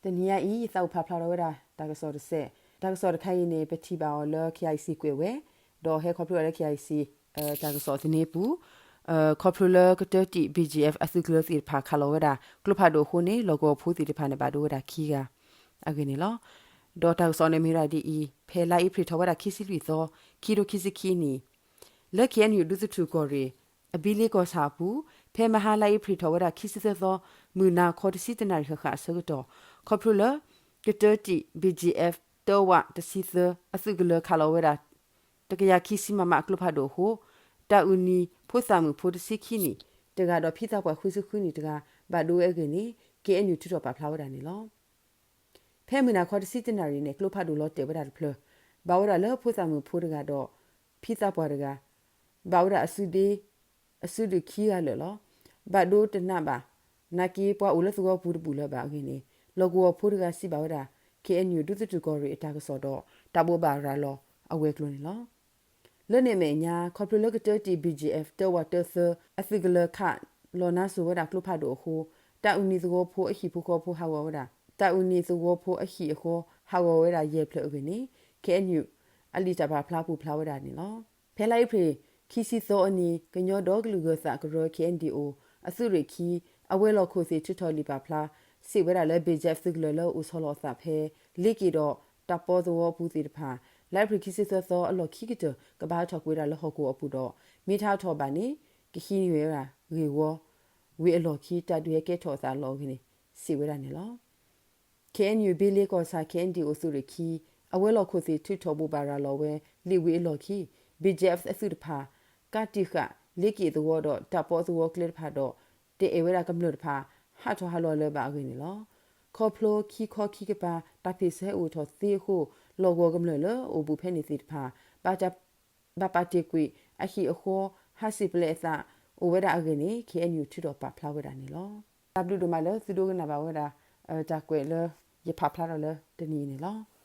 တနံၤညါအံၤ ယသးအိၣ်ဖးဖျါထီၣ်ဝဲဒၣ်တၢ်ကစီၣ်တစဲး, တၢ်ကစီၣ်တခါအံၤန့ၣ် ပထံၣ်ဘၣ်အီၤလၢ KIC ကွဲးဝဲ, ဒီးဟဲခီဖျိလၢ KIC တၢ်ကစီၣ်သန့ပူၤ, ခီဖျိလၢကတၢၢ်တံၢ် BGF အသုးကလၢၤသ့ၣ်တဖၣ်ခးလီၤဝဲဒၣ်ကျိဖးဒိၣ်အဃိန့ၣ် လီၢ်ကဝီၤဖိသ့ၣ်တဖၣ်န့ၣ် ဘၣ်ဒိဝဲဒၣ်ခံဂၤအဂ့ၢ်န့ၣ်လီၤ. ဒီးတၢ်ကစီၣ်န့ၣ်မ့ၢ်ဝဲဒၣ်ဒ်အံၤ, ဖဲလါအ့ဖြ့ၣ်ထီၣ်ဝဲဒၣ်ခံဆံလွံၢ်သီ, ခံထိခံဆံခံနံၣ် လၢ KNU ဒူသထူၣ်ကီၢ်ရ့ၣ် အဘံလ့ကီၢ်ဆၣ်အပူၤ, ဖဲမဟါလါအ့ဖြ့ၣ်ထီၣ်ဝဲဒၣ်ခံဆံသၢသီ, မုၢ်နၤခီတဆံတနၣ်ရံၣ်ဃၣ်ဃၣ်အဆၢကတီၢ်, ခီဖျိလၢ ကတၢၢ်တံၢ် BGF တၢဝးတဆံသၢ အသုးကလၢၤခးလီၤဝဲဒၣ် တကယၤခံဆံ မမ အကျိဖးဒိၣ်အဃိ, တၢ်အုၣ်နံၤဖိသၣ်မုၣ်ဖိတဆံခံနံၣ်တဂၤဒီး ဖံသးပှၢ်ဃုဆံဃုနံၣ်တဂၤ ဘၣ်ဒိဝဲအဂ့ၢ်န့ၣ် KNU ထုးထီၣ်ပာ်ဖျါဝဲဒၣ်န့ၣ်လီၤ. ဖဲမုၢ်နၤခီတဆံတနၣ်ရံၣ်န့ၣ် ကျိဖးဒိၣ်လီၤတဲာ်ဝဲဒၣ်တဖျၢၣ်, ဘၣ်ဝဲဒၣ်လၢဖိသၣ်မုၣ်ဖိတဂၤဒီး ဖံသးပှၢ်တဂၤ, ဘၣ်ဝဲဒၣ်အစုဒ့, အစုဒုၣ်ခံဂၤလၢာ်လီၤ. ဘၣ်ဒိတနးဘၣ်, နာ်က့ပှၤအိၣ်လၢသဝီပူၤတဘူၣ်လၢၤဘၣ်အဂ့ၢ်န့ၣ် လီၢ်ကဝီၤဖိတဂၤစံးဘၣ်ဝဲဒၣ် KNU ဒူသထူၣ်ကီၢ်ရ့ၣ်အတၢ်ကစီၣ်ဒီး တၢ်ဘိးဘၣ်ရၤလီၤအဝဲၤကျိၤန့ၣ်လီၤ. လၢန့ၣ်အမဲာ်ညါ ခီဖျိလၢကတၢၢ်တံၢ် BGF တၢဝးတၢသၢ အသုးကလၢၤခးလီၤနါစိၤဝဲဒၣ်ကျိဖးဒိၣ်အဃိ, တၢ်အုၣ်နံၤသဝီဖိအဟံၣ်ဖိဃီဖိဟးဂီၤဝဲဒၣ်, တၢ်အုၣ်နံၤသဝီဖိအဟံၣ်အဃီဟးဂီၤဝဲဒၣ်ယဲၢ်ဖျၢၣ်အဂ့ၢ်န့ၣ် KNU အလံာ်တၢ်ပာ်ဖျါပာ်ဖျါဝဲဒၣ်န့ၣ်လီၤ. ဖဲလါအ့ဖြ့ၣ် ခံဆံသီအနံၤ ကညီဒီကလုာ်ဂၢၤသးကရၢ KNDO အသုးရ့ၣ်ခံ အဝဲၤလီၢ်ခိၣ်သ့ၣ်ထုးထီၣ်လံာ်ပာ်ဖျါ စံးဝဲဒၣ်လၢ BGF သုးကလၢၤလၢအိၣ်ဆီလီၤအသးဖဲ လ့က့ၣ်ဒီးတၢ်ပီသဝီအပူၤသ့ၣ်တဖၣ် လါအ့ဖြ့ၣ်ခံဆံသၢသီအလီၢ်ခံကတၢၢ် ကဘၣ်ဟးထီၣ်ကွံာ်ဝဲဒၣ်လၢဟီၣ်ကဝီၤအပူၤဒီး မ့ၢ်တဟးထီၣ်ဘၣ်န့ၣ် ကဟံးန့ၢ်ဝဲဒၣ်ဂ့ၢ်ဝီ ဝံၤအလီၢ်ခံ တၢ်ဒုးဟဲကဲထီၣ်အသးအလီၢ်အဂ့ၢ်န့ၣ် စံးဝဲဒၣ်န့ၣ်လီၤ. KNU ဘံလ့ကီၢ်ဆၣ် KNDO သုးရ့ၣ်ခံ အဝဲၤလီၢ်ခိၣ်သ့ၣ်ထုးထီၣ်ဘိးဘၣ်ရၤလီၤဝဲလံာ်ဝံၤအလီၢ်ခံ BGF အသုးတဖၣ် ကးတံာ်ဃာ်လ့က့ၣ်သဝီဒီးတၢ်ပီသဝီကျဲတဖၣ်ဒီး တအဲၣ်ဝဲဒၣ်ကမျၢၢ်တဖၣ် ဟးထီၣ်ဟးလီၤလၢၤဘၣ်အဂ့ၢ်န့ၣ်လီၤ. ခီဖျိခံခီခံကပၤ တၢ်ဖ့ၣ်ဆၢဟဲအိၣ်ထီၣ်သ့အဃိ လီၢ်ကဝီၤကမျၢၢ်လၢအိၣ်ဘူးဖဲန့ၣ်သ့ၣ်တဖၣ် ဘၣ်ပာ်တ့ၢ်ကွံာ်အဟံၣ်အဃီ ဟးစံၣ်ပလဲအသးအိၣ်ဝဲဒၣ်အဂ့ၢ်န့ၣ် KNU ထုးထီၣ်ပာ်ဖျါဝဲဒၣ်န့ၣ်လီၤ. တၢ်ဘျုးဒိၣ်မးလၢသုဒိကနၣ်ဘၣ်ဝဲဒၣ် တၢ်ကွဲးလၢယဖးဖျါထီၣ်လၢတနံၤအံၤန့ၣ်လီၤ.